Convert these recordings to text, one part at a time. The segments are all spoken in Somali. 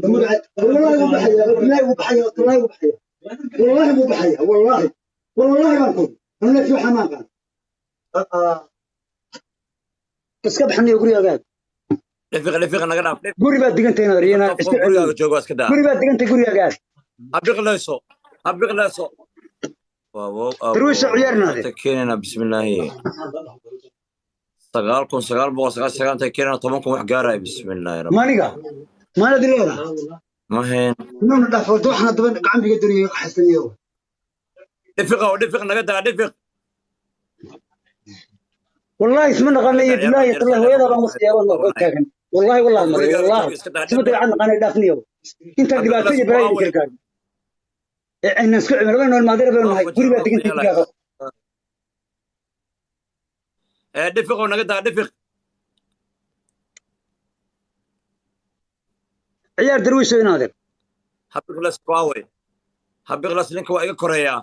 Wallahi wuu baxaya, wallahi wuu baxaya, wallahi wuu baxaya, wallahi wuu baxaya, wallahi wallahi baan ku anu laakiin waxaa ma aqaan. Iska baxniyo gurigaaga. Dhifiq, dhifiq naga dhaaf. Guri baad digantay inaad riyana Qof iska gurigaaga celiyo. Jooga waa iska daa. Guri baad digantay, gurigaaga aad. Ha biqlayso, ha biqlayso. Darwiisha ciyaarnaade. Keenana bismillaahi, 9999 ta keenana, 10,000 wax gaaraya, bismillaahi rabbi. Maniga maanad leedahay? Mahayn. Nuuna dhaaf wado, waxna daba gacan biga doonaya xasaniyo. Dhifiq oo dhifiq naga daa, dhifiq. Wallahi isma naqaana iyo bilaahi tallahi, hooyadaa baan wasiyaaba noo taagan, wallahi wallahi maray wallahi isma dabeecad naqaana, dhaafniyo intaan dhibaato iyo balaayo kala gaadhin ee aynan isku cimilo baynu ilmaadira baynu nahay. Guri baad digantay, gurigaaga. Ee dhifiq oo naga daa, dhifiq. Ciyaar Darwiisho inaadeer. Ha biqlas waawey, ha biqlas, ninka waa iga koreeyaa.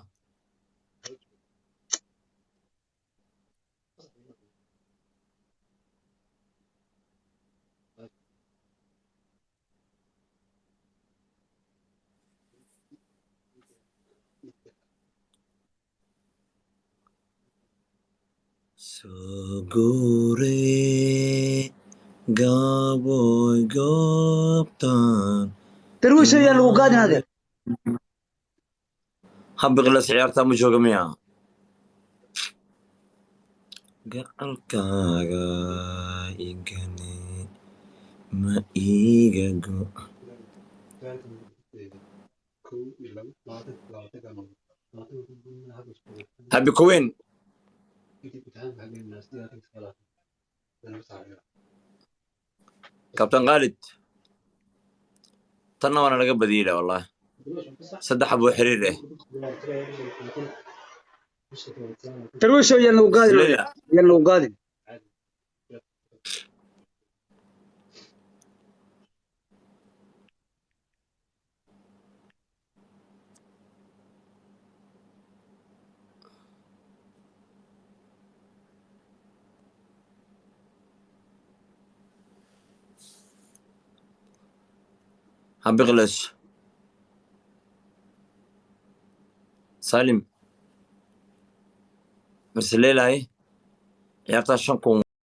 Soo guuree gaaboy goobtan. Darwiisho yaa lagu gaadin adeer. Ha biqlas, ciyaartaa ma jooga miya? Gacalkaaga igane ma iiga go. Happy Queen. Kabtan Khalid, tanna waana laga badiyey wallahi, saddex abuu xiriir eh. Darwiisho yaa lagu gaadin adeer. Leila. Yaa lagu gaadin. Ha biqles Salim mise leelahay ciyaartaa 5000.